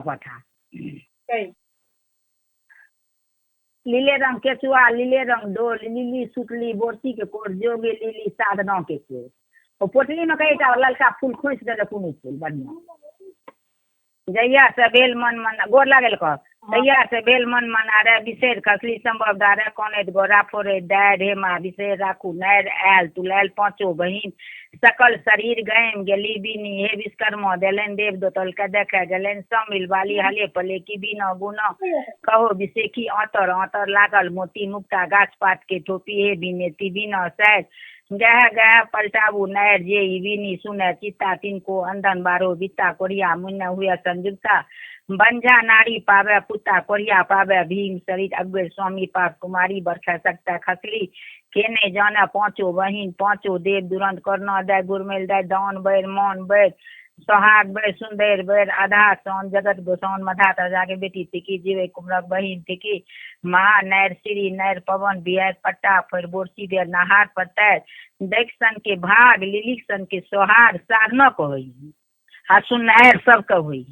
पठा। कहि। लीले रंग केचुआ, लीले रंग डोल, लिली सुतली बोरसी के कोर, जोगे लिली साधना के कोर। ओ पोटली मे कईटा ललका फूल खोसि देलक कोनो फूल बढ़िआँ। जहिया से भेल मन मना गोर लागल कह, तहिया से भेल मन मना रे, बिसरि खसली सम्भव डारे, कनैत गोरा फोड़ैत डारि, हे मा बिसरि राखू नारि, आयल तुलायल पाँचो बहिन, सकल शरीर गैम गेली बिनी, हे विश्वकर्मा देलनि देव दोतलके देखय गेलनि, सब मिल बाली हले पले की बिना गुना कहो विसेखी आँतर आँतर लागल मोती मुक्ता गाछ पात के ठोपी, हे बिनेती बिना सैर गह गह पलटाबू नारि, जे ई बिनी सुने चित्ता तिनको अंधन बारो बित्ता कोरिया मुन्ने हुए संयुक्ता, बंझा नारी पावे पुत्ता कोरिया पावे भीम शरीर अकबर स्वामी पाप कुमारी बरखा सकता खसली के नहि जाने पाँचो बहिन पाँचो देव दुरंत करना दाय गुरमेल दाय दान बैर मान बैर सोहाग बैर सुन्दर बैर आधा सोन जगत गोसाउन मधा राजा के बेटी थिकी जीवे कुमरक बहिन थिकी महा नैर श्री नैर पवन बिहार पट्टा फरि बोरसी बेर नहार पत्तार देख सन के भाग लिलिक सन के सोहाग साधनक होइ आ सुनैर सबके होइ।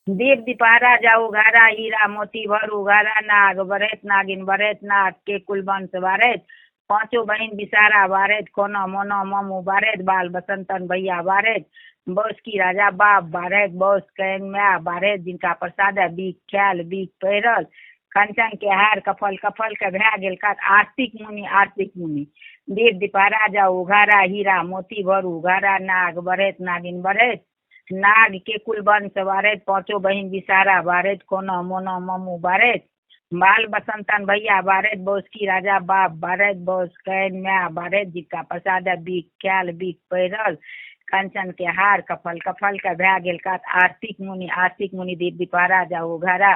दीप दीपारा जाऊ घारा हीरा मोती भरू घारा नाग बढ़ैत नागिन बढ़ैत नाग के कुलवंश बारैत पाँचो बहिन विसारा बारैत कोना मोना मामू बारैत बाल बसंतन भैया बारैत बौसकी राजा बाप बारैत बौस can my बारैत जिनका प्रसाद बीख खायल बीख पहिरल कंचन के हार कफल कफल के भए गेल कात आस्तिक मुनि आस्तिक मुनि दीप दीपारा जाऊ घारा हीरा मोती भरू घारा नाग बढ़ैत नागिन बढ़ैत नाग के कुलवंश बारैत पाँचो बहिन विसारा बारैत कोना मोना मामू बारैत बाल बसंतन भैया बारैत बौसकी राजा बाप बारैत बौस can my बारैत जिनका प्रसाद बीख खायल बीख पहिरल कंचन के हार कफल कफल के भए गेल कात आस्तिक मुनि आस्तिक मुनि दीप दीपारा जाऊ घरा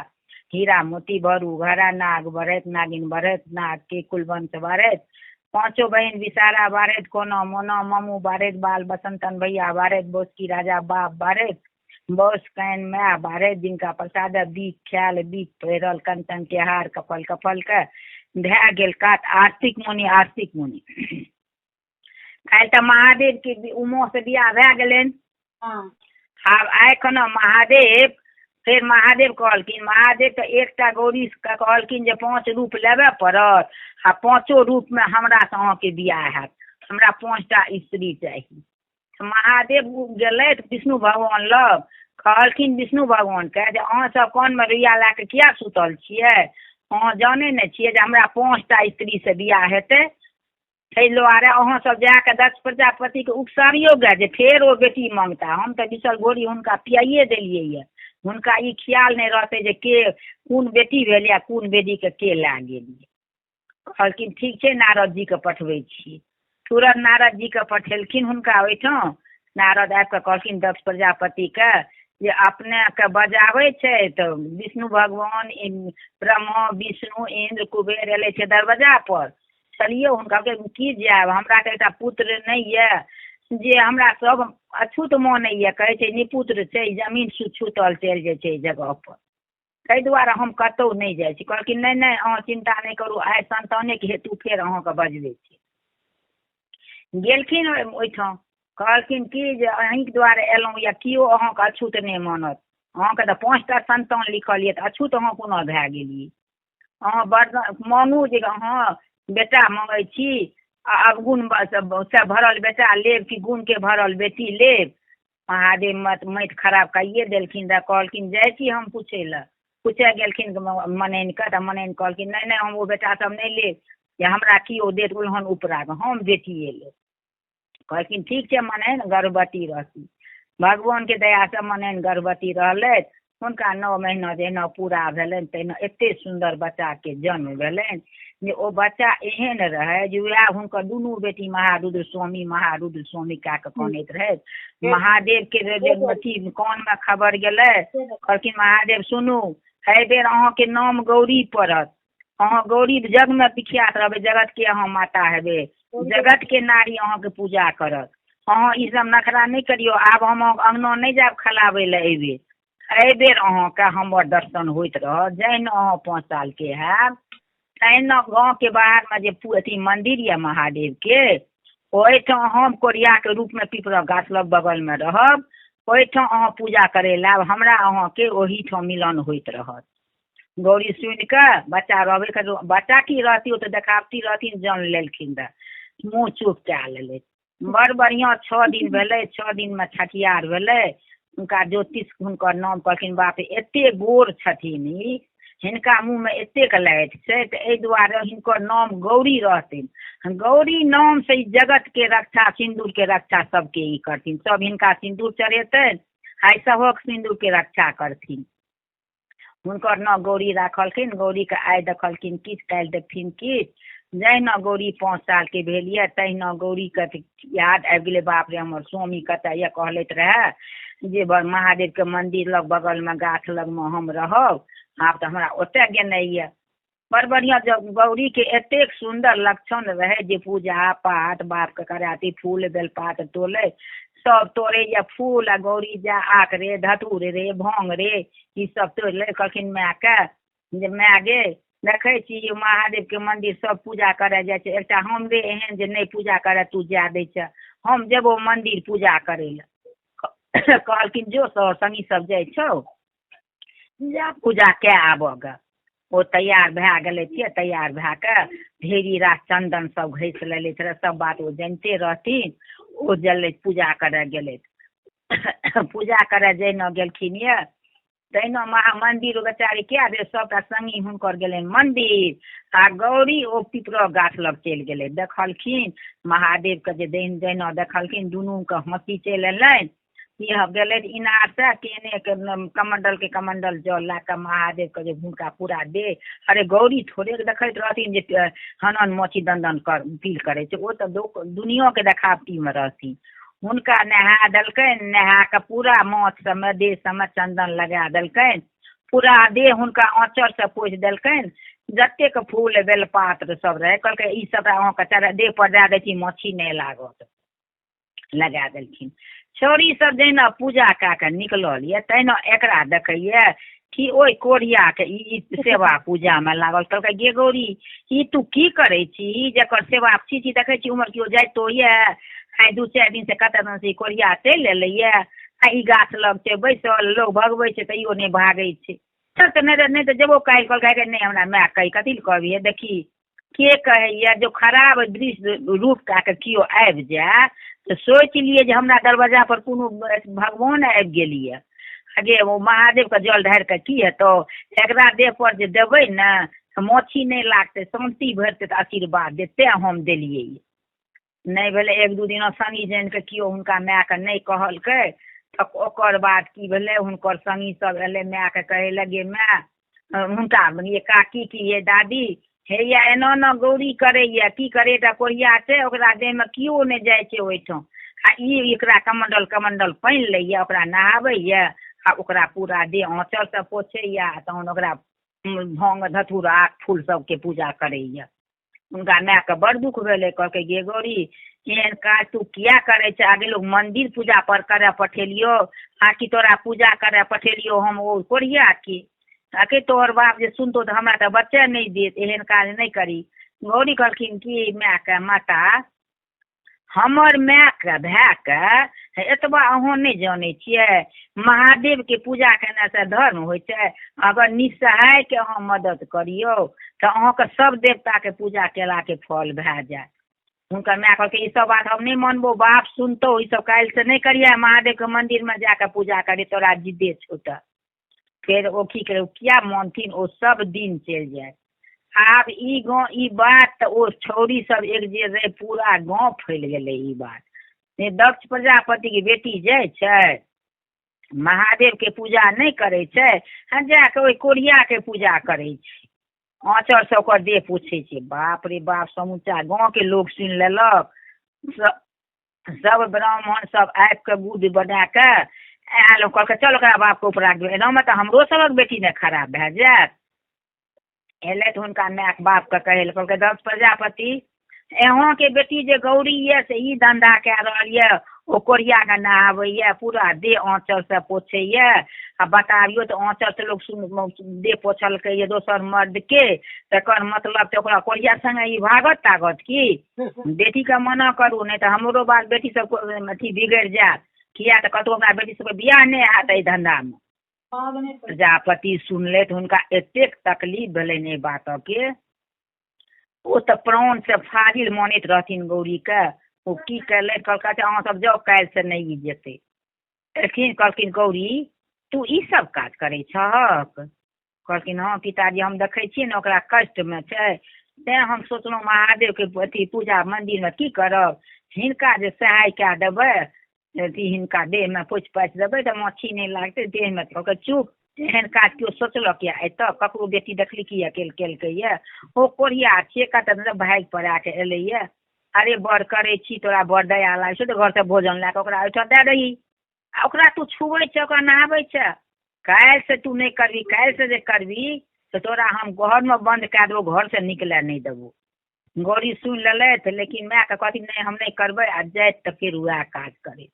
हीरा मोती भरू घरा नाग बढ़ैत नागिन बढ़ैत नाग के कुलवंश बारैत पाँचो बहिन विसारा बारैत कोना मोना मामू बारैत बाल बसंतन भैया बारैत बौसकी राजा बाप बारैत बौस can my बारैत जिनका प्रसाद बीख खायल बीख पहिरल कंचन के हार कफल कफल के भए गेल कात आस्तिक मुनि आस्तिक मुनि। काल्हि तऽ महादेव के उमो से बियाह भए गेलनि। हँ। आब आइ खना महादेव फेर महादेव कहलखिन, महादेव तऽ एकटा गौरी के कहलखिन जे पाँच रूप लेबे पड़त आ पाँचो रूपमे हमरासँ अहाँके बियाह हैत, हमरा 5टा स्त्री चाही। महादेव गेलथि विष्णु भगवान लग, कहलखिन विष्णु भगवानके जे अहाँ सब कानमे रुइया लए कऽ किया सुतल छियै, अहाँ जानै ने छियै जे हमरा 5टा स्त्रीसँ बियाह हेतै, ताहि दुआरे अहाँ सब जाकऽ दक्ष प्रजापतिके उकसारियौ गे जे फेर ओ बेटी माँगता, हम तऽ बिसल घोड़ी हुनका पियाइए देलियै यऽ, हुनका ई ख्याल नहि रहतै जे के कोन बेटी भेल या कोन बेटीके के लए गेल। कहलखिन ठीक छै नारद जीके पठबै छी। तुरंत नारद जीके पठेलखिन हुनका ओहिठाम। नारद आबि कऽ कहलखिन दक्ष प्रजापतिके जे अपनेके बजाबै छै तऽ विष्णु भगवान ब्रह्मा विष्णु इन्द्र कुबेर एलै छै दरवाजा पर, चलियौ हुनका की जायब, हमरा तऽ एकटा पुत्र नहि यऽ जे हमरा सब अछूत मानैया, कहै छै निपुत्र छै, जमीन छूतल चलि जाइ छै एहि जगह पर, ताहि दुआरे हम कतहु नहि जाइ छी। कहलखिन नहि नहि अहाँ चिन्ता नहि करू, आइ संतानेके हेतु फेर अहाँके बजबै छी। गेलखिन ओहिठाम, कहलखिन कि जे अहीँके दुआरे एलहुँ या केओ अहाँके अछूत नहि मानत, अहाँके तऽ 5टा संतान लिखल यऽ तऽ अछूत अहाँ कोना भए गेलियै, अहाँ बड़ मानू जे अहाँ बेटा माँगै छी आ अवगुण से भरल बेटा लेब कि गुणके भरल बेटी लेब। महादेव मत खराब कैये देलखिन रहए। कहलखिन जाइ छी हम पूछै लए, पूछे गेलखिन मनैनके तऽ मनैन कहलखिन नहि नहि हम ओ बेटा सब नहि लेब, जे हमरा केओ देत उलहन उपराग, हम बेटिए लेब। कहलखिन ठीक छै मनैन गर्भवती रहती। भगवानके दयासँ मनैन गर्भवती रहलथि, हुनका 9 महीना जहिना पूरा भेलनि तहिना एते सुन्दर बच्चाके जन्म भेलनि जे ओ बच्चा एहन रहै जे वएह हुनकर दुनू बेटी महारुद्र स्वामी महारुद्र स्वामी कए कऽ कनैत रहथि। महादेव के अथी कानमे खबर गेलै, कहलखिन महादेव सुनू एहि बेर अहाँके नाम गौरी पड़त, अहाँ गौरी जगमे विख्यात रहबै, जगतके अहाँ माता हेबै, जगतके नारी अहाँके पूजा करत, अहाँ ई सब नखरा नहि करियौ, आब हम अङ्गना नहि जायब खलाबै लए एहि बेर, एहि बेर अहाँके हमर दर्शन होइत रहत, जहिना अहाँ 5 सालके हैब तहिना गाँवके बाहरमे जे अथी मन्दिर यऽ महादेवके ओहिठाम हम कोरियाके रूपमे पीपरक गाछ लग बगलमे रहब, ओहिठाम अहाँ पूजा करै लए आयब, हमरा अहाँके ओहिठाम मिलन होइत रहत। गौरी सुनि कऽ बच्चा रहबे करू, बच्चा की रहती, ओ तऽ देखावटी रहथिन, जान लेलखिन रहए, मुँह चुप कए लेलथि। बड़ बढ़िआँ 6 दिन भेलै। 6 दिनमे छठियार भेलै। हुनका ज्योतिष हुनकर नाम कहलखिन, बाप रे एते गोर छथिन ई, हिनका मुँहमे एतेक लाइट छै, तऽ एहि दुआरे हिनकर नाम गौरी रहथिन। गौरी नामसँ ई जगतके रक्षा, सिन्दूरके रक्षा सबके ई करथिन। सब हिनका सिन्दूर चढ़ेतनि, आइ सभक सिन्दूरके रक्षा करथिन। हुनकर नाम गौरी राखलखिन। गौरीके आइ देखलखिन किछु, काल्हि देखथिन किछु। जहिना गौरी 5 सालके भेल यऽ तहिना गौरीके याद आबि गेलै, बाप रे हमर स्वामी कतऽ यऽ। कहलथि रहए जे महादेवके मन्दिर लग बगलमे गाछ लगमे हम रहब, आब तऽ हमरा ओतऽ गेनाइ यऽ। बड़ बढ़िआँ जब गौरीके एतेक सुन्दर लक्षण रहै जे पूजा पाठ बापके कराती, फूल बेलपात तोलै, सब तोड़ैए फूल, आ गौरी जा आक रे धतूर रे भाङ्ग रे ई सब तोड़ि लै। कहलखिन मायके जे माय गे देखै छी महादेवके मन्दिर सब पूजा करऽ जाइ छै, एकटा हमरे एहन जे नहि पूजा करऽ तू जाय दै छै, हम जेबो मन्दिर पूजा करै लए। कहलखिन जो सब संगी सब जाइ छौ, जा पूजा कए आबऽ गे। ओ तैयार भए गेलै। तैयार भए कऽ ढेरी रास चन्दन सब घसि लेलथि रहए, सब बात ओ जनिते रहथिन। ओ गेलथि पूजा करऽ गेलथि। पूजा करऽ जहिना गेलखिन यऽ तहिना महा मन्दिर बेचारी कए बेर सबटा संगी हुनकर गेलनि मन्दिर, आ गौरी ओ पिपरक गाछ लग चलि गेलै। देखलखिन महादेवके जे जहिना देखलखिन दुनूके हँसी चलि एलनि। इह गेलै इनारसँ केने के कमण्डलके कमण्डल जल लए कऽ महादेवके जे हुनका पूरा दे। अरे गौरी थोड़े देखैत रहथिन जे हनन मोची दन्दन कर पील करै छै, ओ तऽ दुनिआँके देखावटीमे रहथिन। हुनका नहा देलकनि, नहा कऽ पूरा माथ सबमे देह सबमे चन्दन लगा देलकनि, पूरा देह हुनका आँचरसँ पोछि देलकनि। जतेक फूल बेलपात्र सब रहै कहलकै ई सबटा अहाँके चढ़ा देह पर दए दै छी, माछी नहि लागत, लगा देलखिन। छौड़ी सब जहिना पूजा कए कऽ निकलल यऽ तहिना एकरा देखैए कि ओहि कोढ़ियाके ई सेवा पूजामे लागल। कहलकै गे गौरी ई तू की करै छी, जकर सेवा छी छी देखै छी उम्हर केओ जाइतो यऽ, आइ 2-4 दिनसँ कतऽ दिनसँ ई कोढ़िया चलि एलैए, आ ई गाछ लग छै बैसल, लोग भगबै छै तैयो नहि भागै छै। चल तऽ नहि तऽ जेबो काल्हि। कहलकै नहि हमरा माय कही कथी लए कहबही, देखी के कहैए जो खराब दृश्य रूप कए कऽ केओ आबि जाय तऽ सोचि लियै जे हमरा दरवाजा पर कोनो भगवान आबि गेल यऽ। आगे ओ महादेवके जल ढारि कऽ की हेतौ, एकरा देह पर जे देबै ने तऽ माछी नहि लागतै, शान्ति भेटतै, तऽ आशीर्वाद देतै, तेँ हम देलियै। नहि भेलै 1-2 दिना संगी जानि कऽ केओ हुनका मायके नहि कहलकै। तऽ ओकर बाद की भेलै, हुनकर संगी सब एलै मायके कहै लए, गे माय, हुनका ये काकी की ये दादी, हे या एना एना गौरी करैया, की करे एकटा कोढ़िया छै ओकरा देहमे केओ नहि जाइ छै ओहिठाम, आ ई एकरा कमण्डल कमण्डल पानि लैया, ओकरा नहाबैया आ ओकरा पूरा देह आँचरसँ पोछैया, आ तहन ओकरा भाङ्ग धतूरा फूल सबके पूजा करैया। हुनका मायके बड़ दुःख भेलै। कहलकै गे गौरी एहन काज तू किया करै छै, आगे लोग मन्दिर पूजा पर करऽ पठेलियौ आ कि तोरा पूजा करऽ पठेलियौ हम ओ कोढ़िया की, आके तोहर बाप जे सुनतौ तऽ हमरा तऽ बच्चे नहि देत, एहन काज नहि करी। गौरी कहलखिन कि मायके, माता हमर मायके भायके एतबा अहाँ नहि जानै छियै, महादेवके पूजा केनासँ धर्म होइ छै, अगर निस्सहायके अहाँ मदद करियौ तऽ अहाँके सब देवताके पूजा केलाके फल भए जायत। हुनकर माय कहलकै ई सब बात हम नहि मानबो, बाप सुनतौ ई सब काल्हिसँ नहि करिहे, महादेवके मन्दिरमे जाकऽ पूजा करी, तोरा जिद्दे छौ तऽ। फेर ओ की करै, किया मानथिन, ओ सब दिन चलि जाय। आब ई गाँव ई बात तऽ ओ छौड़ी सब एक जे रहै पूरा गाँव फैल गेलै ई बात। दक्ष प्रजापतिके बेटी जाइ छै महादेवके पूजा नहि करै छै, आ जाकऽ ओहि कोढ़ियाके पूजा करै छै, आँचरसँ ओकर देह पोछै छै। बाप रे बाप, समूचा गाँवके लोक सुनि लेलक। सब ब्राह्मण सब आबि कऽ गुड बना कऽ आयल, कहलकै चल ओकरा बापके उपरा एनामे तऽ हमरो सबक बेटी ने खराब भए जायत। एलै तऽ हुनका मायके बापके कहै लए, कहलकै दक्ष प्रजापति अहाँके बेटी जे गौरी यऽ से ई धन्धा कए रहल यऽ, ओ कोढ़ियाके नहाबैए, पूरा देह आँचरसँ पोछैए, आ बताबियौ तऽ आँचरसँ लोक देह पोछलकै यऽ दोसर मर्दके, तकर मतलब तऽ ओकरा कोढ़िया सङ्गे ई भागत तागत की? बेटीके मना करू नहि तऽ हमरो बाल बेटी सब अथी बिगड़ि जायत। किया तऽ कतहु हमरा बेटी सबके बियाह नहि हैत एहि धन्धामे। प्रजापति सुनलथि, हुनका एतेक तकलीफ भेलनि एहि बातके, ओ तऽ प्राणसँ फाजिल मानैत रहथिन गौरीके। ओ की केलथि, कहलकै अच्छा अहाँ सब जाउ, काल्हिसँ नहि ई जेतै। एलखिन, कहलखिन गौरी तू ई सब काज करै छहक? कहलखिन हँ पिताजी, हम देखै छियै ने ओकरा कष्टमे छै, तेँ हम सोचलहुँ महादेवके अथी पूजा मन्दिरमे की करब, हिनका जे सहाय कए देबै, अथी हिनका देहमे पोछि पाछि देबै तऽ माछी नहि लागतै देहमे। कहलकै चुप, एहन काज केओ सोचलक यऽ आइ तक? ककरो बेटी देखली की केलकै यऽ? ओ कोढ़िया छियै, कतऽ भागि पड़ा कऽ एलैए। अरे बड़ करै छी, तोरा बड़ दया लागै छौ तऽ घरसँ भोजन लए कऽ ओकरा ओहिठाम दए दही, आ ओकरा तू छुबै छै, ओकरा नहाबै छै। काल्हिसँ तू नहि करबी, काल्हिसँ जे करबी तऽ तोरा हम घरमे बन्द कए देबौ, घरसँ निकलए नहि देबौ। गौरी सुनि लेलथि, लेकिन मायके कहथिन नहि हम नहि करबै, आ जाइत तऽ फेर वएह काज करै।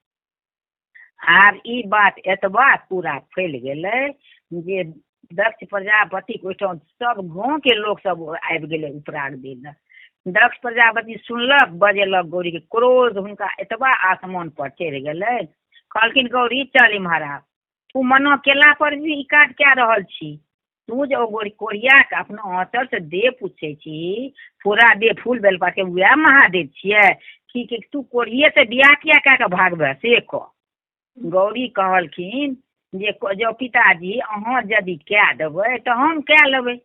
आब ई बात एतबा पूरा फैल गेलै जे दक्ष प्रजापतिके ओहिठाम सब गाँवके लोक सब आबि गेलै उपराग दै लए। दक्ष प्रजापति सुनलक, बजेलक गौरीके, क्रोध हुनका एतबा आसमान पर चढ़ि गेलै। कहलखिन गौरी चल इम्हर आब, तू मना केला पर भी ई काज कए रहल छी, तू जे ओ गोरी कोरियाके अपना आँचरसँ देह पुछै छी, पूरा देह फूल बेलपात के वएह महादेव छियै की? तू कोरिये से बियाह किया कए कऽ भागबे से कह। गौरी कहलखिन जे जँ पिताजी अहाँ यदि कए देबै तऽ हम कए लेबै।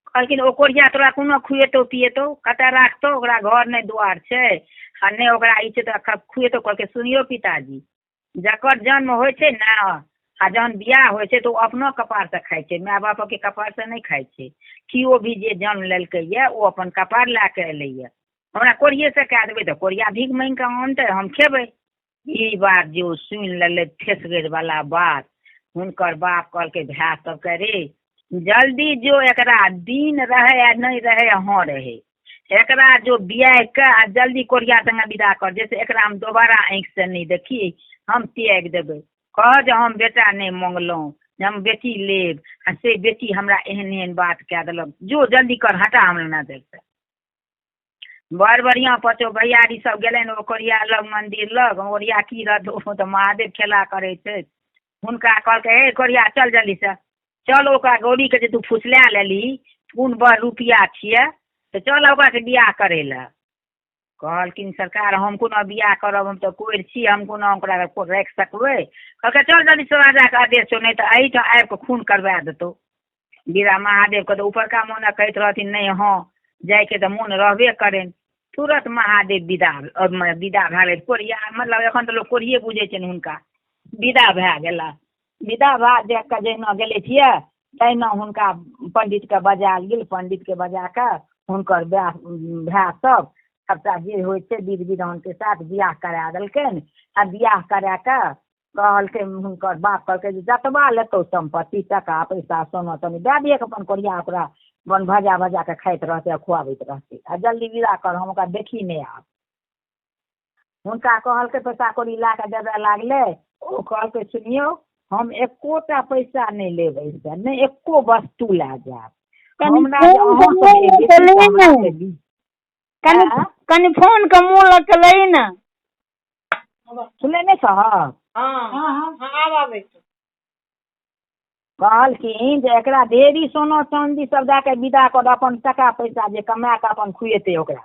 कहलखिन ओ कोढ़िया तोरा कोनो खुएतौ पिएतौ, कतऽ राखतौ, ओकरा घर नहि दुआर छै आ नहि ओकरा ई छै, तऽ खुएतौ? कहलकै सुनियौ पिताजी, जकर जन्म होइ छै ने आ जहन बियाह होइ छै तऽ ओ अपनो कपारसँ खाइ छै, माय बापके कपारसँ नहि खाइ छै। केओ भी जे जन्म लेलकै यऽ ओ अपन कपार लए कऽ एलैए। हमरा कोढ़ियेसँ कए देबै तऽ कोढ़िया भीख माँगि कऽ आनतै, हम खेबै। ई बात जे ओ सुनि लेलै ठेसगरि वाला बात, हुनकर बाप कहलकै भाय सबके, रे जल्दी जो, एकरा दिन रहै आ नहि रहै, हँ रहै, एकरा जो बियाह कऽ आ जल्दी कोढ़िया संगे विदा कर, जैसे एकरा हम दोबारा आँखिसँ नहि देखी, हम त्यागि देबै। कह जे हम बेटा नहि मङ्गलहुँ जे हम बेटी लेब, आ से बेटी हमरा एहन एहन बात कए देलक। जो जल्दी कर, हटा हमरा नजरिसँ। बड़ बढ़िआँ पाँचो भैयारी सब गेलनि ओ कोरिया लग, मन्दिर लग। कोरिया की रहत, ओ तऽ महादेव खेला करै छै। हुनका कहलकै हे कोरिया चल जल्दीसँ चल, ओकरा गौरीके जे तू फुसला लेलही कोन बड़ रुपैआ छियै, तऽ चल ओकरासँ बियाह करै लए। कहलखिन सरकार हम कोना बियाह करब, हम तऽ कोरि छी, हम कोना ओकरा राखि सकबै? कहलकै चल जल्दीसँ, राजाके आदेश छौ, नहि तऽ एहिठाम आबि कऽ खून करबा देतौ। बीरा महादेवके तऽ उपरका मोने कहैत रहथिन नहि, हँ जाइके तऽ मोन रहबे करनि। तुरत महादेव विदा विदा भए गेल। कोरिया मतलब एखन तऽ लोक कोरिये बुझै छनि हुनका। विदा भए गेला। विदा भए जाकऽ जहिना गेलथि यऽ तहिना हुनका पण्डितके बजायल गेल। पण्डितके बजा कऽ हुनकर भाय सब सबटा जे होइ छै विध विधानके साथ बियाह करा देलकनि। आ बियाह करा कऽ कहलकै हुनकर बाप, कहलकै जे जतबा लेतौ सम्पत्ति, टका पैसा, सोना चानी दए दिहक, अपन कोरिया ओकरा अपन भजा भजा कऽ खाइत रहतै आ खुआबैत रहतै, आ जल्दी विदा कर, हम ओकरा देखी नहि आब। हुनका कहलकै, पैसा कौड़ी लए कऽ देबय लागलै। ओ कहलकै सुनियौ, हम एकोटा पैसा नहि लेब एहिसँ, नहि एको वस्तु लए जायब। कनि हमरा जे फोन के अहाँ मुँह सब लग बेटी के लही हमरा ने, कनि कनि फोन के मुँह लग के लही ने। सुनै नहि छहक? हँ हँ, आब आबै छौ। कहलखिन जे एकरा ढेरी सोना चाँदी सब दए कऽ विदा कऽ दे, अपन टका पैसा जे कमा कऽ अपन खुएतै ओकरा।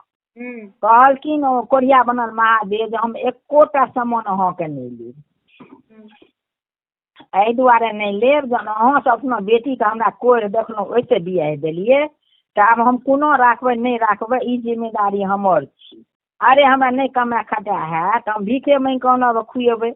कहलखिन ओ कोढ़िया बनल महादेव जे हम एकोटा सामान अहाँके नहि लेब। एहि दुआरे नहि लेब जहन अहाँ सब अपना बेटीके हमरा कोढ़ि देखलहुँ ओहिसँ बियाहि देलियै, तऽ आब हम कोनो राखबै नहि राखबै ई जिम्मेदारी हमर छी। अरे हमरा नहि कमाए खटाए हैत, हम भीखे माँगि कऽ आनब खुएबै।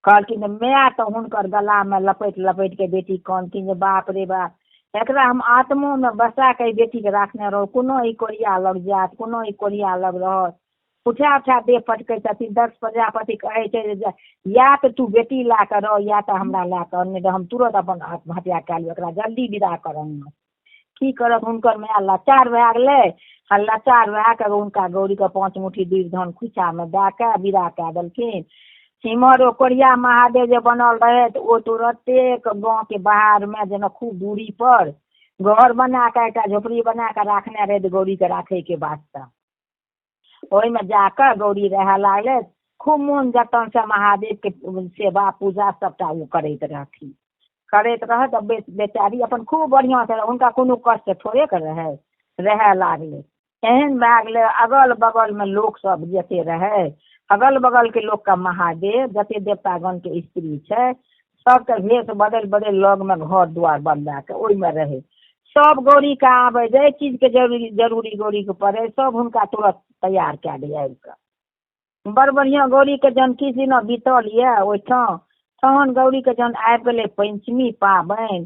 कहलखिन जे माय तऽ हुनकर गलामे लपटि लपटि कऽ बेटी कानथिन जे बाप रे बाप, एकरा हम आत्मोमे बसा कऽ एहि बेटीके राखने रहू, कोनो ई कोढ़िया लग जायत, कोनो ई कोढ़िया लग रहत। उठा उठा देह पटकै छथिन। दक्ष प्रजापति कहै छै जे या तऽ तू बेटी लए कऽ रह या तऽ हमरा लए कऽ, नहि तऽ हम तुरत अपन आत्महत्या कए लेब, एकरा जल्दी विदा कर अंगना। की करत, हुनकर माय लाचार भए गेलै। आ लाचार भए कऽ हुनका गौरीके 5 मुट्ठी दुभि धान खोइछामे दए कऽ विदा कए देलखिन। इम्हर ओ कोरिया महादेव जे बनल रहै तऽ ओ तुरते गाँवके बाहरमे जेना खूब दूरी पर घर बना कऽ एकटा झोपड़ी बना कऽ राखने रहै गौरीके राखैके वास्ते, ओहिमे जाकऽ गौरी रहए लागलै। खूब मोन जतनसँ महादेवके सेवा पूजा सभटा ओ करैत रहथिन। करैत रहत बेचारी अपन खूब बढ़िआँसँ, हुनका कोनो कष्ट थोड़ेके रहै, रहए लागलै। एहन भए गेलै अगल बगलमे लोकसभ जते रहै, अगल बगलके लोकके महादेव जते देवतागणके स्त्री छै सबके भेष बदलि बदलि लगमे घर दुआर बनबाके ओहिमे रहै। सब गौरीके आबै जाहि चीजके जरूरी जरूरी गौरीके पड़ै सब हुनका तुरत तैयार कए दै आबिकऽ। बड़ बढ़िआँ गौरीके जहन किछु दिना बीतल यऽ ओहिठाम, तहन गौरीके जहन आबि गेलै पञ्चमी पाबनि,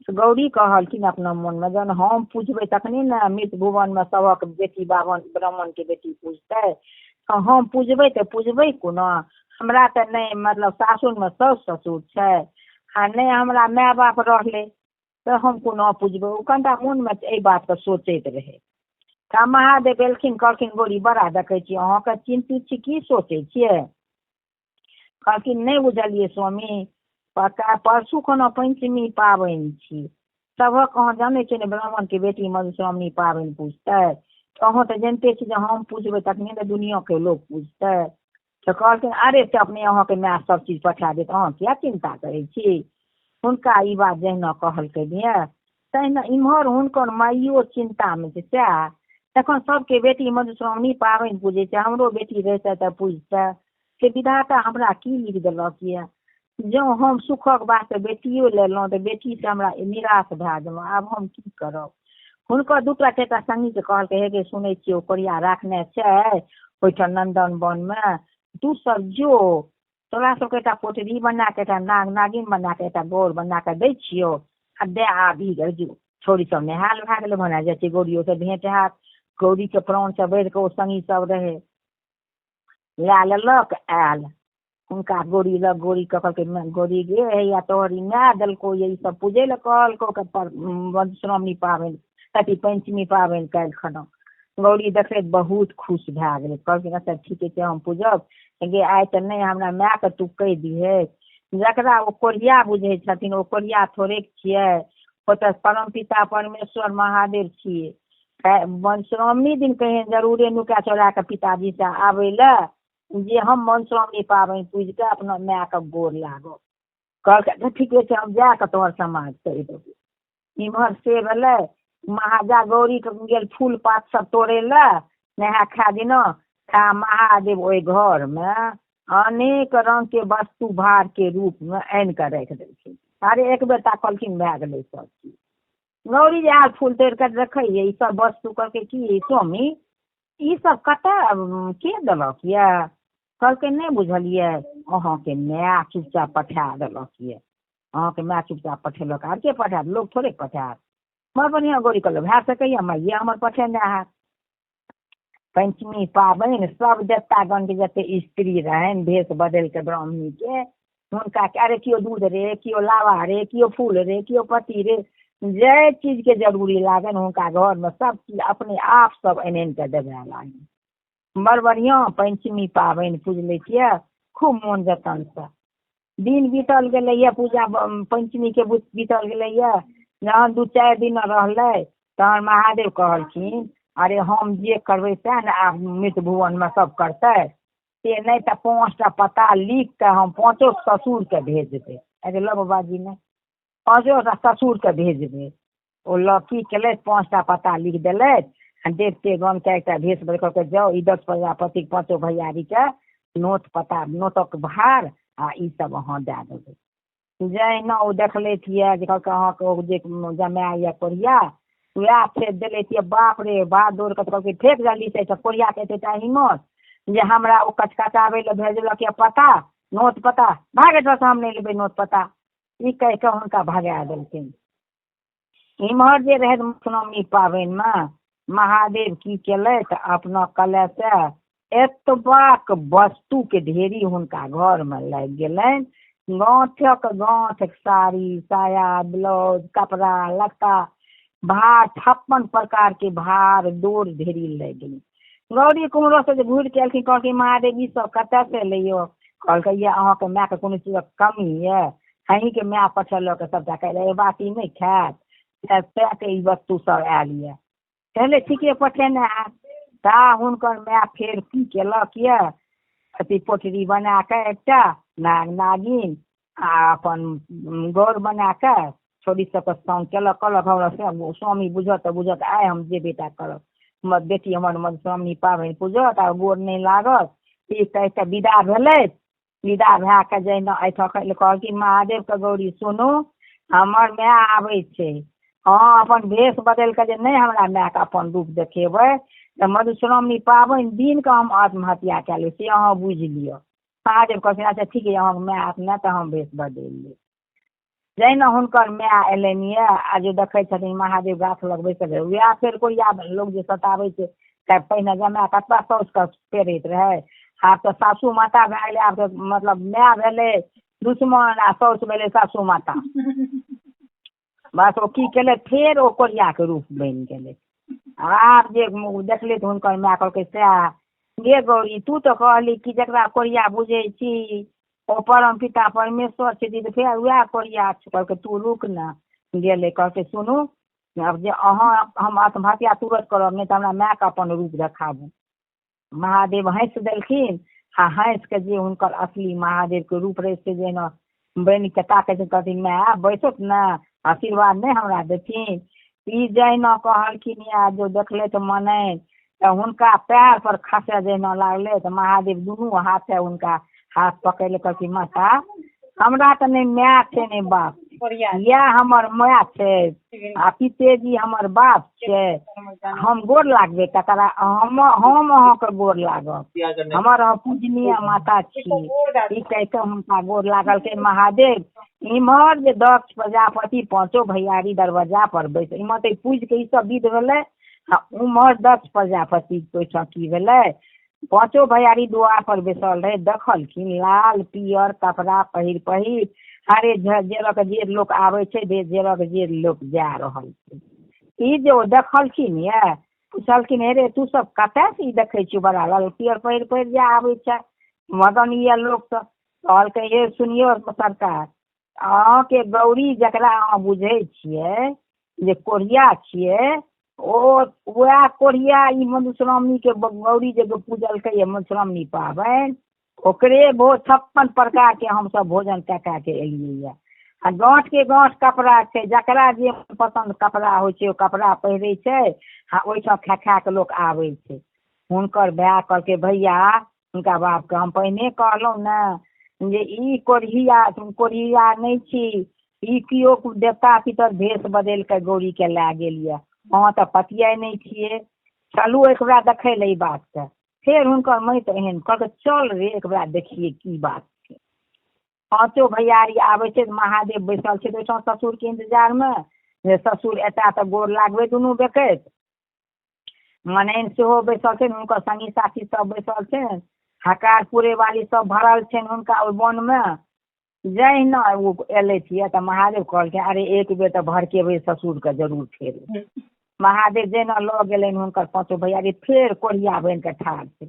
गौरी कहलखिन अपना मोनमे जहन हम पुजबै तखने ने मृत भुवनमे सभक बेटी बाभन ब्राह्मणके बेटी पुजतै, तऽ हम पुजबै तऽ पुजबै कोना, हमरा तऽ नहि मतलब सासुरमे साउस ससुर छै आ नहि हमरा माय बाप रहलै, तऽ हम कोना पुजबै। ओ कनिटा मोनमे एहि बातके सोचैत रहै। तऽ महादेव एलखिन, कहलखिन गौरी बड़ा देखै छी अहाँके चिन्तित छी, की सोचै छियै? कहलखिन नहि बुझलियै स्वामी, परसू खना पञ्चमी पाबनि छी, सभक अहाँ जानै छियै ने ब्राह्मणके बेटी मधुश्रावणी पाबनि पूजतै, तऽ अहाँ तऽ जानिते छी जे हम पूजबै तखने ने दुनिआँके लोक पूजतै। तऽ कहलखिन अरे से अपने अहाँके माय सब चीज पठा देत, अहाँ किया चिन्ता करै छी। हुनका ई बात जहिना कहलकै यऽ तहिना इम्हर हुनकर माइयो चिन्तामे छै, सएह तखन सबके बेटी मधुश्रावणी पाबनि पूजै छै, हमरो बेटी रहितै तऽ पूजतै, से विधाता हमरा की लिख देलक यऽ, जँ हम सुखक वास्ते बेटियो लेलहुँ तऽ बेटीसँ हमरा निराश भए गेलहुँ, आब हम की करब। हुनकर दूटा चारिटा सङ्गीके कहलकै हे गे सुनै छियै ओ कोरिया राखने छै ओहिठाम नन्दन वनमे, तू सब जो, तोरा सबके एकटा पोटरी बनाकऽ एकटा नाग नागिन बनाकऽ एकटा गौर बनाकऽ दै छियौ आ दए आबही गे जो। छौड़ी सब नेहाल भए गेलै, भने जाइ छियै गौरियोसँ भेँट हैत, गौरीके प्राणसँ बढ़िकऽ ओ सङ्गी सब रहै। लए लेलक आयल हुनका गौरी लग, गौरीके कहलकै गौरी गे हैया तोहर ई माय देलकौ ये, ई सब पूजै लए कहलकौ मधुश्रावणी पाबनि अथी पञ्चमी पाबनि काल्हि खना। गौरी देखैत बहुत खुश भए गेलै, कहलखिन अच्छा ठीके छै हम पूजब, गे आइ तऽ नहि हमरा मायके तू कहि दिहे, जकरा ओ कोढ़िया बुझै छथिन ओ कोढ़िया थोड़ेक छियै, ओ तऽ परमपिता परमेश्वर महादेव छियै। मधुश्रावणी दिन कहियनि जरूरे नुका चोरा कऽ पिताजीसँ आबै लए जे हम मधुश्रावणी पाबनि पूजि कऽ अपना मायके गोर लागब। कहलकै अच्छा ठीके छै हम जा कऽ तोहर समाज कहि देबौ। इम्हर से भेलै, महाजा गौरीके गेल फूल पात सब तोड़ै लए नहा खा दिना, ता महादेव ओहि घरमे अनेक रङ्गके वस्तु भारके रूपमे आनि कऽ राखि देलखिन। अरे एक बेर ताकलखिन भए गेलै सब चीज। गौरी जे आयल फूल तोड़ि कऽ देखैये ई सब वस्तु, कहलकै की स्वामी ई सब कतऽ के देलक यऽ? कहलकै नहि बुझलियै, अहाँके माय चुपचाप पठा देलक यऽ, अहाँके माय चुपचाप पठेलक, आर के पठायत, लोक थोड़े पठायत। बड़ बढ़िआँ गौरी कहलक भए सकैए माइये हमर पठेने हैत। पञ्चमी पाबनि सब देवतागणके जते स्त्री रहनि भेष बदलि कऽ ब्राह्मणीके हुनका अरे केओ दूध रे, केओ लावा रे, केओ फूल रे, केओ पत्ती रे, जाहि चीजके जरूरी लागनि हुनका घरमे सब चीज अपने आप सब आनि आनि कऽ देबय लागनि। बड़ बढ़िआँ पञ्चमी पाबनि पुजलै छियै खूब मोन जतनसँ। दिन बीतल गेलैए पूजा पञ्चमीके बीतल गेलैए, जहन 2-4 दिन रहलै तहन महादेव कहलखिन अरे हम जे करबै सएह ने आब मृत भुवनमे सब करतै, से नहि तऽ 5टा पता लिख कऽ हम 5 ससुरके भेजबै। अरे लऽ बाबाजी नहि, 5टा ससुरके भेजबै। ओ लऽ की केलथि 5टा पता लिख देलथि आ देवतेगण 4टा भेष बदलि कऽ जाउ ई 10 प्रजापतिक 5 भैयारीके नोत पता नोतक भार आ ई सब अहाँ दए देबै। जहिना ओ देखलथि यऽ जे कहलकै अहाँके ओ जे जमाए यऽ कोढ़िया वएह फेर देलथि यऽ, बाप रे बाप दौड़ कऽ कहलकै फेक जल्दी से कोढ़ियाके एतेटा हिम्मत जे हमरा ओ कचकचाबै लए भेजलक यऽ पता नोत पता, भाग एतऽसँ हम नहि लेबै नोत पता, ई कहि कऽ हुनका भगा देलखिन। इम्हर जे रहै मधुश्रावणी पाबनिमे महादेव की केलथि अपना कलशसँ एतबाक वस्तुके ढेरी हुनका घरमे लागि गेलनि, गाँठक गाँठ साड़ी साया ब्लाउज कपड़ा लत्ता भार 56 प्रकारके भार डोर ढेरी लागि गेलै। गौरी कुम्हरोसँ जे घुरि कऽ एलखिन कहलखिन महादेव ई सब कतऽसँ एलै यौ? कहलकै ये अहाँके मायके कोनो चीजक कमी यऽ, अहीँके माय पठेलक सबटा कहै एहि बात ई नहि खायत तैँ ई वस्तु सब आयल यऽ। कहले ठीके पठेने हैत। ता हुनकर माय फेर की केलक यऽ अथी पोटरी बना कऽ एकटा नाग नागिन आ अपन गौर बना कऽ छौड़ी सबके संग केलक। कहलक हमरा स्वामी बुझत तऽ बुझत, आइ हम जे बेटा करब, हमर बेटी हमर मधुश्रावणी पाबनि पूजत आ गोर नहि लागत। ई कहि कऽ विदा भेलै। विदा भए कऽ जहिना एहिठाम कहलखिन महादेवके, गौरी सुनू, हमर माय आबै छै, अहाँ अपन भेष बदलि कऽ जे नहि हमरा मायके अपन रूप देखेबै तऽ मधुश्रावणी पाबनि दिनके हम आत्महत्या कए लेब, से अहाँ बुझि लिअ। महादेव कहलखिन अच्छा ठीक यऽ, अहाँके माय आयत ने तऽ हम भेष बदलि लेब। जहिना हुनकर माय अयलनि यऽ आ जे देखै छथिन महादेव गाछ लग बैसल रहै, वएह फेर कोरिया लोक जे सताबै छै तऽ पहिने जमाए कतबा साउसके पेरैत रहै, आब तऽ सासू माता भए गेलै। आब तऽ मतलब माय भेलै दुश्मन आ साउस भेलै सासू माता। बस ओ की केलै, फेर ओ कोरियाके रूप बनि गेलै। आब जे देखलै तऽ हुनकर माय कहलकै, सएह गे गौरी, तू तऽ कहली कि जकरा कोरिया बुझै छी ओ परम पिता परमेश्वर छथिन, तऽ फेर वएह कोरिया छै। कहलकै तू रुक ने। गेलै, कहलकै सुनू, आब जे अहाँ हम आत्महत्या तुरत करब, नहि तऽ हमरा मायके अपन रूप देखाबू। महादेव हँसि देलखिन आ हँसि कऽ जे हुनकर असली महादेवके रूप रहै से जेना बनि कऽ ताकै छथिन। कहथिन माय बैसत ने, आशीर्वाद नहि हमरा देथिन? ई जहिना कहलखिन या जो देखलै तऽ मनै तऽ हुनका पैर पर खसै जहिना लागलै तऽ महादेव दुनू हाथे हुनका हाथ पकड़ि कहलखिन माता, हमरा तऽ नहि माय छै नहि बाप, इएह हमर माय छै आ पितेजी हमर बाप छै। हम गोर लागबै तकरा, हम अहाँके गोर लागब, हमर अहाँ पूजनीय माता छी। ई कहि कऽ हुनका गोर लागलकै महादेव। इम्हर जे दक्ष प्रजापति पाँचो भैयारी दरवाजा पर बैस, इम्हर तऽ पूजि कऽ ई सब विध भेलै आ उम्हर दक्ष प्रजापति ओहिठाम की भेलै, पाँचो भैयारी दुआर पर बैसल रहै। देखलखिन लाल पियर कपड़ा पहिर पहिर अरे जेरक जे लोक आबै छै, जेरक जे लोक जा रहल छै। ई जे ओ देखलखिन यऽ, पुछलखिन हे रे तू सब कतयसँ ई देखै छियौ, बड़ा लाल पियर पहिर पहिर जे आबै छै मदन यऽ लोक सब? कहलकै हे सुनियौ सरकार, अहाँके गौरी जकरा अहाँ बुझै छियै जे कोढ़िया छियै, ओ वएह कोढ़िया ई मधुश्रावणीके गौरी जे पूजलकै यऽ मधुश्रावणी पाबनि, ओकरे बहुत 56 प्रकारके हमसब भोजन कए कए के एलियै यऽ। आ गाँठके गाँठ कपड़ा छै, जकरा जे पसन्द कपड़ा होइ छै ओ कपड़ा पहिरै छै आ ओहिठाम खा खा कऽ लोक आबै छै। हुनकर भाय कहलकै भैया, हुनका बापके हम पहिने कहलहुँ ने जे ई कोढ़िया कोढ़िया नहि छी, ई केओ देवता पितर भेष बदलि कऽ गौरीके लए गेल यऽ, अहाँ तऽ पतियाइ नहि छियै, चलू एक बेरा देखै लए ई बातके। फेर हुनकर माटि एहन कहलकै चल रे एक बेरा देखियै की बात छै। पाँचो भैयारी आबै छै, महादेव बैसल छै ओहिठाम ससुरके इन्तजारमे जे ससुर एता तऽ गोर लागबै दुनू बेकैत। मनैन सेहो बैसल छै, हुनकर संगी साथी सब बैसल छै, हकार पुरै वाली सब भरल छनि हुनका ओहि वनमे। जहिना ओ एलथि यऽ तऽ महादेव कहलखिन अरे एक बेर तऽ भड़केबै ससुरके जरूर। फेर महादेव जहिना लऽ गेलनि हुनकर पाँचो भैयारी, फेर कोढ़िया बनि कऽ ठाढ़ छै।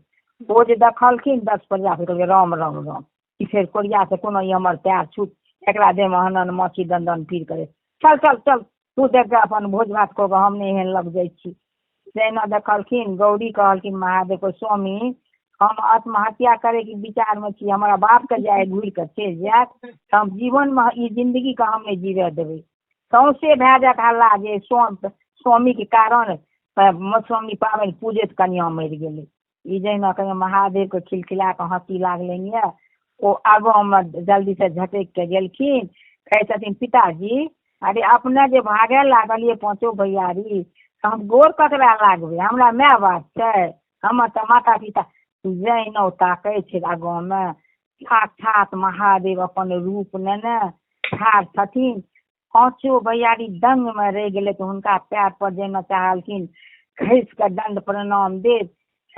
ओ जे देखलखिन दक्ष प्रजापति, कहलकै राम राम राम, ई फेर कोढ़िया से कोनो ई हमर पैर छूत, एकरा देहमे हनन माछी दन पीर करे, चल चल चल तू देख कऽ अपन भोज भात कऽ कऽ, हम नहि एहन लग जाइ छी। जहिना देखलखिन गौरी कहलखिन महादेवके, स्वामी हम आत्महत्या करैके विचारमे छी, हमरा बापके जाय घुरि कऽ चलि जायत तऽ हम जीवनमे ई जिन्दगीके हम नहि जीबऽ देबै, सौँसे भए जायत हल्ला जे स्वामीके कारण मधुश्रावणी पाबनि पूजैत कनिआँ मरि गेलै। ई जहिना कहियो महादेवके खिलखिला कऽ हँसी लागलनि यऽ, ओ आगाँमे जल्दीसँ झटकि कऽ गेलखिन। कहै छथिन पिताजी, अरे अपने जे भागय लागलियै पाँचो भैयारी, तऽ हम गोर ककरा लागबै, हमरा माय बाप छै, हमर तऽ माता पिता। जहिना ओ ताकै छै आगाँमे, साक्षात महादेव अपन रूप नेने ठाढ़ छथिन। पाँचो भैयारी दंगमे रहि गेलै। तऽ हुनका पैर पर जहिना चाहलखिन खसि कऽ दण्ड प्रणाम देब,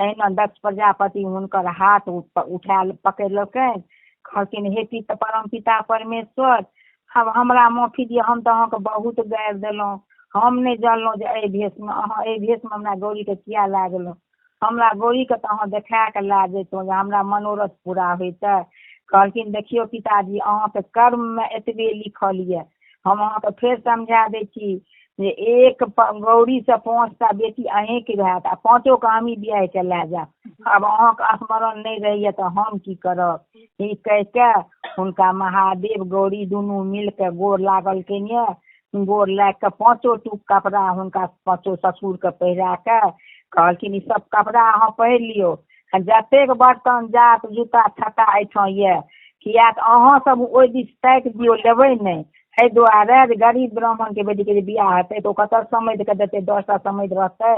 तहिना दक्ष प्रजापति हुनकर हाथ उठा पकड़ि लेलकनि। कहलखिन हे पिता, परम पिता परमेश्वर, आब हमरा माफी दिअ, हम तऽ अहाँके बहुत गारि देलहुँ, हम नहि जानलहुँ जे एहि भेषमे अहाँ एहि भेषमे हमरा गौरीके किया लए गेलहुँ, हमरा गौरीके तऽ अहाँ देखा कऽ लए जैतहुँ जे हमरा मनोरथ पूरा होइतै। कहलखिन देखियौ पिताजी, अहाँके कर्ममे एतबे लिखल यऽ, हम अहाँके फेर समझा दै छी जे एक गौरीसँ 5टा बेटी अहीँके हैत आ 5ओके हमही बियाहिके लए जायब। आब अहाँके स्मरण नहि रहैया तऽ हम की करब? ई कहिके हुनका महादेव गौरी दुनू मिलके गोर लागलखिन यऽ। गोर लागि कऽ 5 टूक कपड़ा हुनका 5 ससुरके पहिरा कऽ कहलखिन ई सब कपड़ा अहाँ पहिर लियौ आ जतेक बर्तन जात जूता छत्ता एहिठाम यऽ, किया तऽ अहाँ सब ओहि दिस ताकि दियौ, लेबै नहि। एहि दुआरे जे गरीब ब्राह्मणके बेटीके जे बियाह हेतै तऽ ओ कतऽ समैधके देतै? 10टा समैध रहतै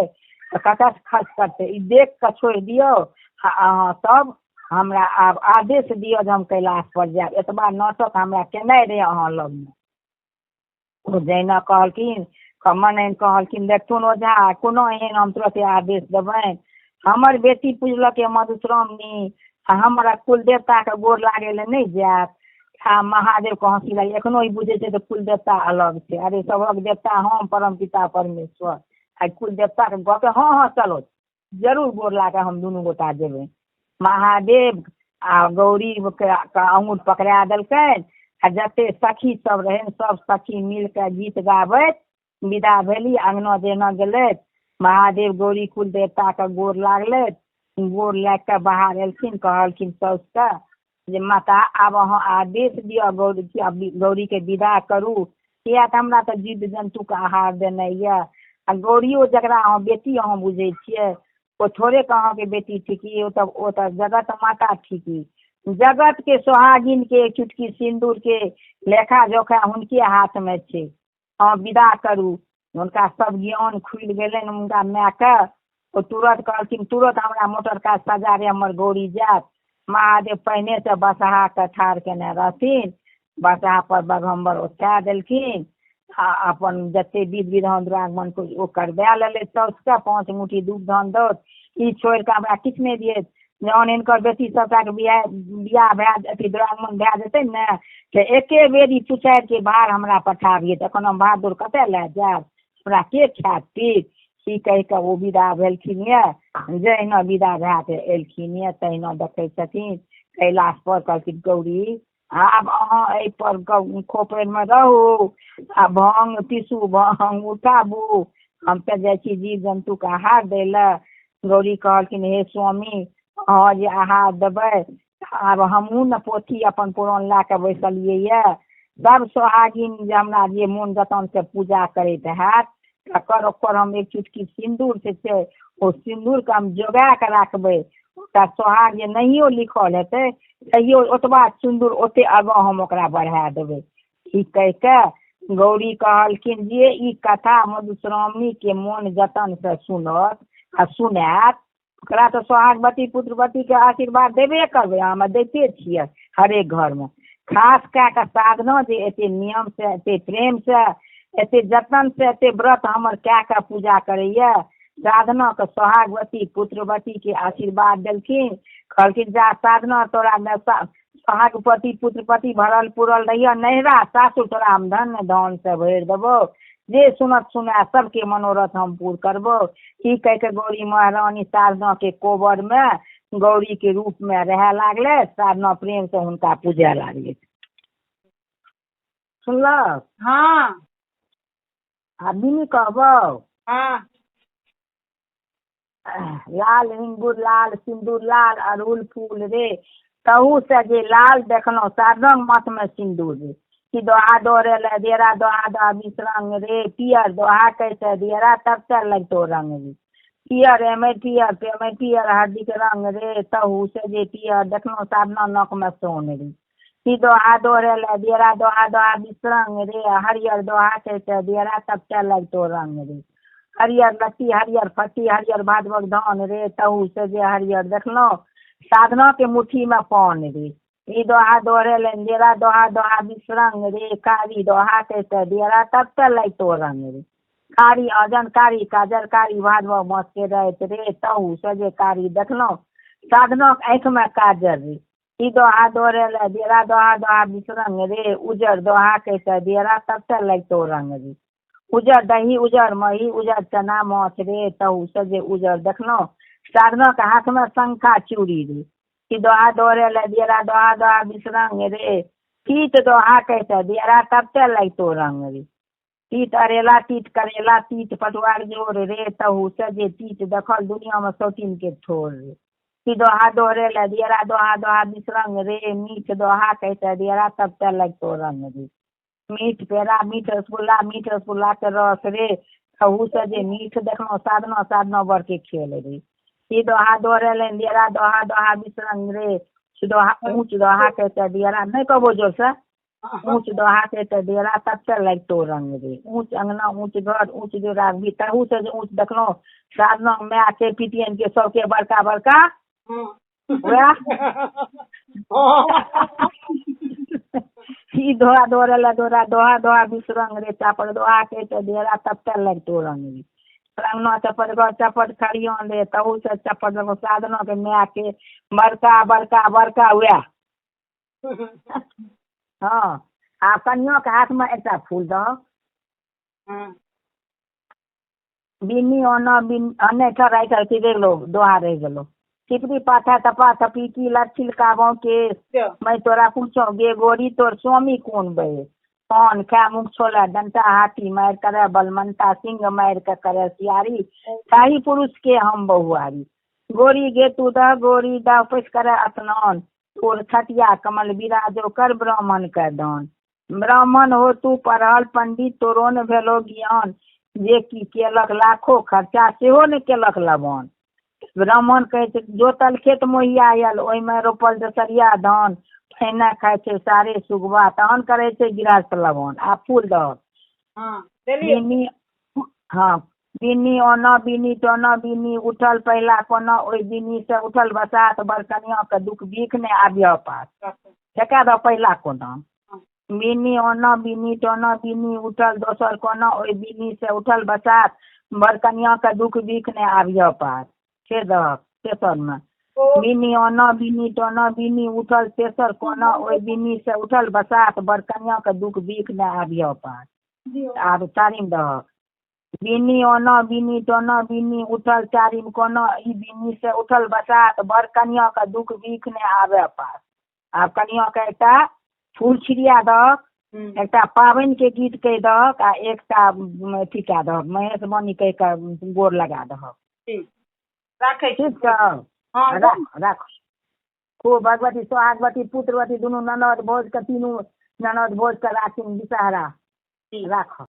तऽ कतऽसँ खर्च करतै? ई देख कऽ छोड़ि दियौ आ अहाँ सब हमरा आब आदेश दिअ जे हम कैलाश पर जायब। एतबा नाटक हमरा केनाइ रहै अहाँ लगमे। ओ जहिना कहलखिन मनाइन कहलखिन देखथुन ओझा, कोनो एहन हम तुरते आदेश देबनि? हमर बेटी पुजलक मधुश्रावणी आ हमरा कुल देवताके गोर लागै लए नहि जायत? आ महादेवके हँसी लागि। एखनो ई बुझै छै तऽ कुल देवता अलग छै। अरे सभक देवता हम परम पिता परमेश्वर। आ कुल देवताके गपे हँ हँ चलो जरूर गोर लागे, हम दुनू गोटा जेबै। महादेव आ गौरी के अङ्गूर पकड़ा देलकनि आ जते सखी सब रहनि सब सखी मिलके गीत गाबैत विदा भेली। अङ्गना जेना गेलथि, महादेव गौरी कुल देवताके गोर लागलथि। गोर लागि कऽ बाहर एलखिन, कहलखिन साउसके जे माता आब अहाँ आदेश दिअ गौरी गौरीके विदा करू, किया तऽ हमरा तऽ जीव जन्तुके आहार देनाइ यऽ। आ गौरियो जकरा अहाँ बेटी अहाँ बुझै छियै ओ थोड़ेके अहाँके बेटी थिकी, ओ तऽ जगत माता थिकी। जगतके सोहागिनके चुटकी सिन्दूरके लेखा जोखा हुनके हाथमे छै। अहाँ विदा करू। हुनका सब ज्ञान खुलि गेलनि हुनका मायके। ओ तुरत कहलखिन तुरत हमरा मोटर कार सजा रे, हमर गौरी जायत। महादेव पहिनेसँ बसहाके ठाढ़ केने रहथिन, बसहा पर बघम्बर ओछा देलखिन आ अपन जते विध विधान दुरागमनके ओ करबा लेलथि साउसके। 5 मुट्ठी दूध धान दौत, ई छोड़ि कऽ हमरा किछु नहि दियैत। जहन हिनकर बेटी सबटाके बियाह भए अथी दुरागमन भए जेतै ने तऽ एके बेर ई पुछारिके भार हमरा पठाबियै, तखन हम भार दौड़ कतऽ लए जायब, हमरा के खायत पीत? ई कहि कऽ ओ विदा भेलखिन यऽ। जहिना विदा भए कऽ एलखिन यऽ तहिना देखै छथिन कैलाश पर। कहलखिन गौरी आब अहाँ एहि पर खोपड़िमे रहू आ भाङ्ग पीसू, भाङ्ग उठाबू, हम तऽ जाइ छी जीव जन्तुके आहार दै लए। गौरी कहलखिन हे स्वामी, अहाँ जे आहार देबै आब हमहूँ ने पोथी अपन पुरान लए कऽ बैसलियै यऽ। सब सोहागिन जे हमरा जे मोन जतनसँ पूजा करैत हैत तकर ओकर हम एक चुटकी सिन्दूर जे छै ओ सिन्दूरके हम जोगा कऽ राखबै। ओकरा सोहाग जे नहियो लिखल हेतै तैयो ओतबा सिन्दूर ओते आगाँ हम ओकरा बढ़ा देबै। ई कहि कऽ गौरी कहलखिन जे ई कथा मधुश्रावणीके मोन जतनसँ सुनत आ सुनायत ओकरा तऽ सोहागवती पुत्रवतीके आशीर्वाद देबे करबै, हम दैते छियै हरेक घरमे। खास कए कऽ साधना जे एते नियमसँ एते प्रेमसँ एते जतनसँ एते व्रत हमर कए कऽ पूजा करैया, साधनाके सोहागवती पुत्रवतीके आशीर्वाद देलखिन। कहलखिन जा साधना तोरा सोहागवती पुत्रवती भरल पुरल रहियऽ, नैहरा सासुर तोरा हम धन धानसँ भरि देबौ, जे सुनत सुनाय सबके मनोरथ हम पूर करबौ। ई कहि कऽ गौरी महारानी साधनाके कोबरमे गौरीके रूपमे रहए लागलै। साधना प्रेमसँ हुनका पूजए लागलै। सुनलक? हँ। आ बिनी कहबौ? हँ। लाल हिंगुर लाल सिन्दूर लाल अड़हुल फूल रे, तहू से जे लाल देखलहुँ साधन माथमे सिन्दूर रे। कि दोहा दोहरे ले देरा दोहा दोहा बिसरंग रे, पियर दोहा कैसे दियरा तब से लगतो रंग रे। पियर एमे पियर पेमे पियर हरदीके रंग रे, तहू से जे पियर देखलहुँ साधना नाकमे सोन रे। कि दोहा दोहरे ले दियरा दोहा दोहा बिसरंग रे, हरियर दोहा कैसे दियरा तब से लगतो रंग रे। हरियर लत्ती हरियर फत्ती हरियर भादवक धान रे, तहू से जे हरियर देखलहुँ साधनाके मुट्ठीमे पान रे। ई दोहा दोहरे ले दियरा दोहा दोहा बिसरंग रे, कारी दोहा कैसे दियरा तब से लगतो रंग रे। कारी अजन कारी काजर कारी भादवक मास के राति रे, तहू से जे कारी देखलहुँ साधनाक आँखिमे काजर रे। ई दोहा दोहरे ले दियरा दोहा दोहा बिसरंग रे, उजर दोहा कैसे दियरा तब से लगतो रंग रे। उजर दही उजर मही उजर चना माछ रे, तहू से जे उजर देखलहुँ साधनाक हाथमे शंखा चूड़ी रे। ई दोहा दोहरे ले दियरा दोहा दोहा बिसरंग रे, तीत दोहा कहिते दियरा तबते लगितो रंग रे। तीत अरेला तीत करेला तीत पटुआर जोर रे, तहु से जे तीत देखल दुनिया में सौतीन के ठोर रे। ती दोहा दोहरेला दियरा दोहा दोहा बिसरंग रे, मीठ दोहा कहिते दियरा तबते लगितो रंग रे। मीठ पेड़ा मीठ रसगुल्ला मीठ रसगुल्ला के रस रे, तहु से जे मीठ देखलहुँ साधना साधना बर के खेल रे। ई दोहा दोहरेलनि दियरा दोहा दोहा बिसरंग रे, दोहा ऊँच दोहा कहिते दियरा नहि कहबो जोरसँ, ऊँच दोहा कहिते दियरा तबते लगितो रंग रे। ऊँच अंगना ऊँच घर ऊँच जोड़ा भी, तहु से जे ऊँच देखलहुँ साधना माय के पितियन के सबके बड़का बड़का वएह। ई दोहा दोहरेला दोहरा दोहा दोहा बिसरंग रे, चापर दोहा कहिते दियरा तबते लगितो रंग रे। अंगना चपट घर चपट खरियान रे, तहु से चपट देखो साधना के माय के बड़का बड़का बड़का वएह। हँ, आ कनियाँ के हाथ में एकटा फूल दहक। बिन्नी ओना बिन नहि ठहराइ रहि गेलो दोहा रहि गेलो। चिपरी पाथा तपा थपी की लच्छिल काबो केस, मैं तोरा पूछो गे गोरी तोर स्वामी कोन बे। पान खा मुख छोला डंटा हाथी मारि करे बलमंता, सिंह मारि के करे सियारी, ताही पुरुष के हम बहुआरी। गोरी गे तू दह गोरी दह पैस करे स्नान, तोर छटिया कमल बिराजो कर ब्राह्मण के दान। ब्राह्मण हो तू पढ़ल पंडित तोरो न भेलो ज्ञान, जे की केलक लाखो खर्चा सेहो ने केलक लबान। ब्राह्मण कहै छै जोतल खेत मोहिया आयल ओहिमे रोपल दसरिया धान, पहिने खाइ छै सारे सुगबा तहन करै छै गृहस्थ लबान। आ फूल दहक। बिन्नी हँ, बिन्नी ओना बिन्नी टोना बिन्नी उठल पहिला कोना, ओहि बिन्नी से उठल बसात, बर कनिया के दुख बिख नहि आबिह पास। ठेका दह पहिला कोना। बिन्नी ओना बिन्नी टोना बिन्नी उठल दोसर कोना, ओहि बिन्नी से उठल बसात, बर कनिया के दुख बिख नहि आबिह पास। फेर दहक तेसरमे। बिन्नी ओना बिन्नी टोना बिन्नी उठल तेसर कोना, ओहि बिन्नी से उठल बसात, बर कनिया के दुख बिख नहि आबिह पास। आब चारिम दहक। बिन्नी ओना बिन्नी टोना बिन्नी उठल चारिम कोना, ई बिन्नी से उठल बसात, बर कनिया के दुख बिख नहि आबे पास। आब कनिया के एकटा फूल छिड़िया दहक, एकटा पाबनि के गीत कहि दहक, आ एकटा अथी कए दहक महेश वाणी कहि कऽ गोर लगा दहक। राखै ठीक छौ? राख राख। खूब भगवती सोहागवती पुत्रवती दुनू ननद भौज के तीनू ननद भौज के राखिन विषहरा। राख।